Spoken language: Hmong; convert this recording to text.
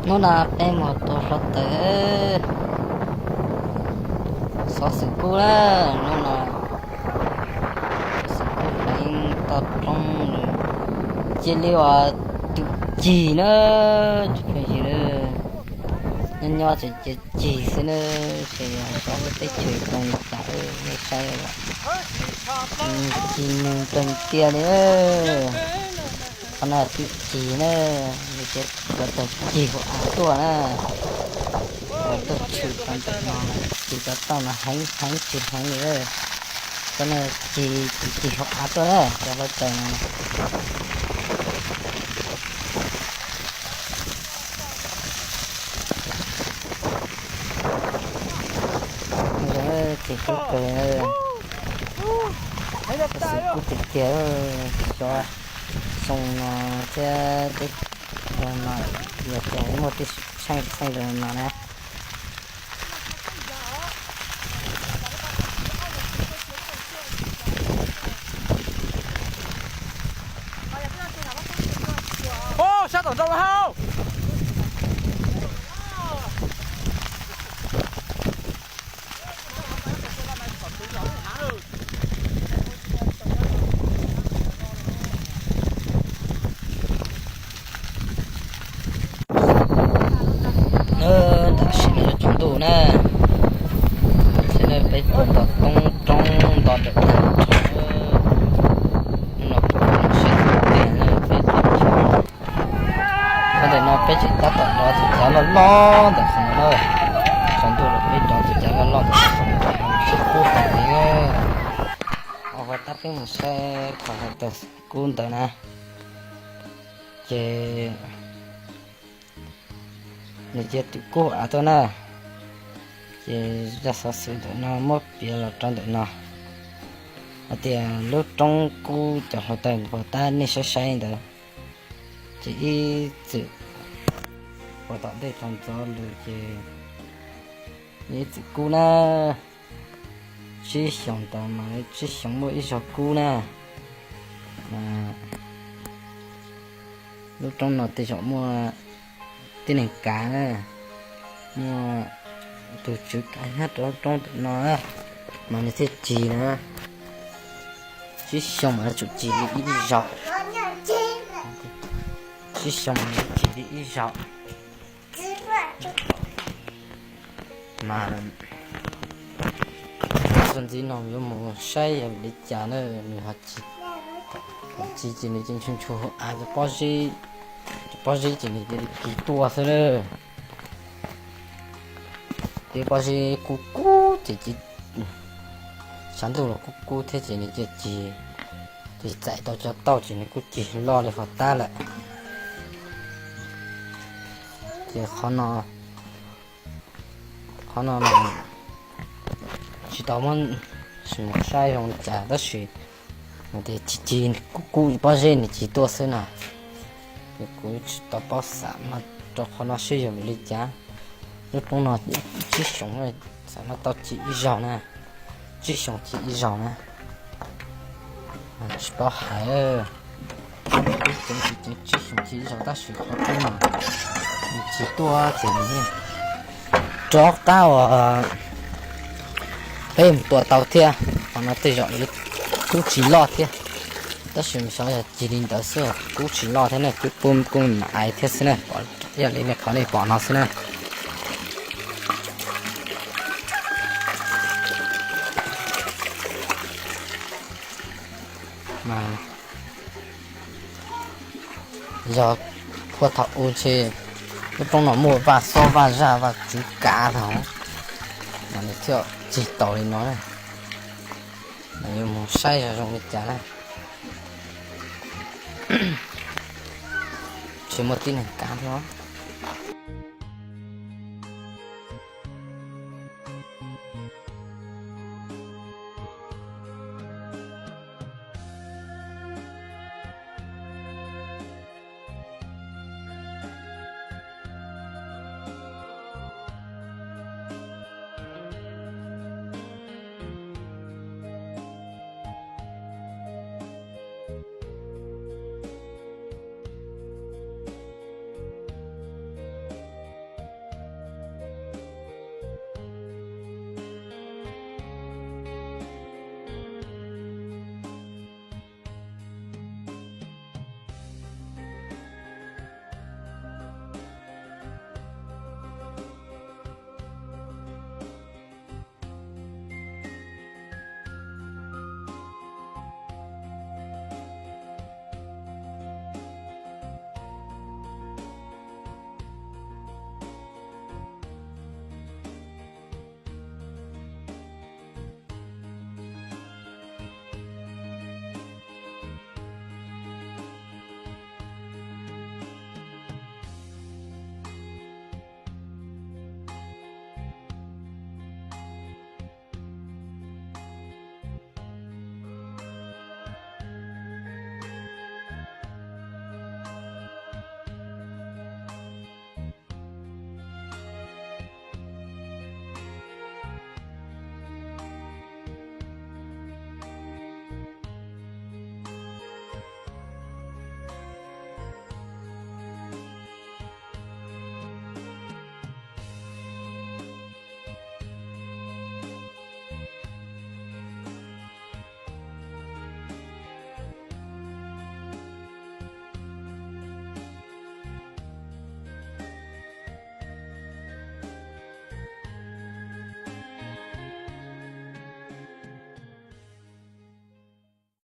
Hnub no peb mus tua hluav taws, xov xwm kub na. Hnub no xov xwm kub heev, toj roob cia li ua tus cig na, tsoom phooj ywg na. Nyob nyob tseem cia cig xwb na, ces yog xyov lub teb chaws zoo li cas nej saib, cig nws nplaig tiag li. Qhov no twb cig na, nws ces hluav taws cig hauv av tuaj na. Tuaj tshwm rau ntawm no, cig rau toj no heev heev tsis heev li. Cov no cig, cig hauv av tuaj na, cov hluav taws no. Cig kub kawg, xov xwm kub tiag tiag. Xyov xyoo no thiab teb no yog tias muaj tej tsheej txheej zoo no na. Sab tom ntoo hauv. Tam sim no yuav tsaus ntuj na, peb tuaj nto toob roob nto ntawm tag nrho. Hnub no kuv mus saib tiag na, peb tuaj nto. Qhov ntawm no peb tseem tab tom dov tus cav loj loj ntawm qhov no na. Tsaus ntuj lawm peb dov tus cav loj loj ntawm qhov no, tsis kub heev li. Ua tab peb mus saib qhov hluav taws kub ntawd na. Ces nws cia twm kub av tuaj na. Ces zaj xov xwm ntawm no muab piav los rau ntawm no hais tias lub roob kub cov hluav taws puag ta nej saib saib ntawd, ces ib txwm puag tom ntej tsaus ntxov lawm ces ib txwm kub na. Tsib xyoos ntawd mas tsib xyoos muaj ib zaug kub na. Lub roob no tej zaum muaj tib neeg kav na, muaj tus tswv kav nyob rau lub roob ntawm no mas nws thiaj cig na. Tsib xyoos mas yuav tsum cig li ib zaug. Tsib xyoos mas yuav cig li ib zaug. Mas txuas ntxiv no yuav mus saib yog vim li cas na, nws ho cig ces nws ces ntshua ntshua av, cov pob zeb ces nws cia li kis tuaj xwb na. Tej pob zeb kub kub ces, tshav ntuj los kub kub thiab ces nws cia cig, ces txais tau cov tauj ces nws kuj cig loj li hov tab lawm. Ces qhov no, qhov no mas tsis tau muab sim mus saib zoo li cas tab sis nws tias cig cig kub kub pob zeb nws cig tuaj xwb na. Ces kuv tsis tau paub xam mas rau qhov no seb yog vim li cas. Lub roob no tsib xyoos xam mas tau cig ib zaug na, tsib xyoos cig ib zaug na. Tsis paub hais, ib ceev tsis ceev tsib xyoos cig ib zaug tab sis qhov kub no nws cig tuaj ces nws yeej rov qab uas peb mus tua tau thiab. Qhov no tej zaum kub tsis loj thiab, tab sis xyov yog cig li ntawd xwb kub tsis loj thiab ne, twb pub kub mam ais thiab xwb na, yog li nej qhov nej pom no xwb na. Mas yog puag thaum ub ntshe lub roob no muaj vaj xob vaj zaj vaj tswv kav thaum mas nws thiaj cig tau li no na. Mas yuav mus saib zoo zoo li cas na. Tsis muaj tib neeg kav thiab.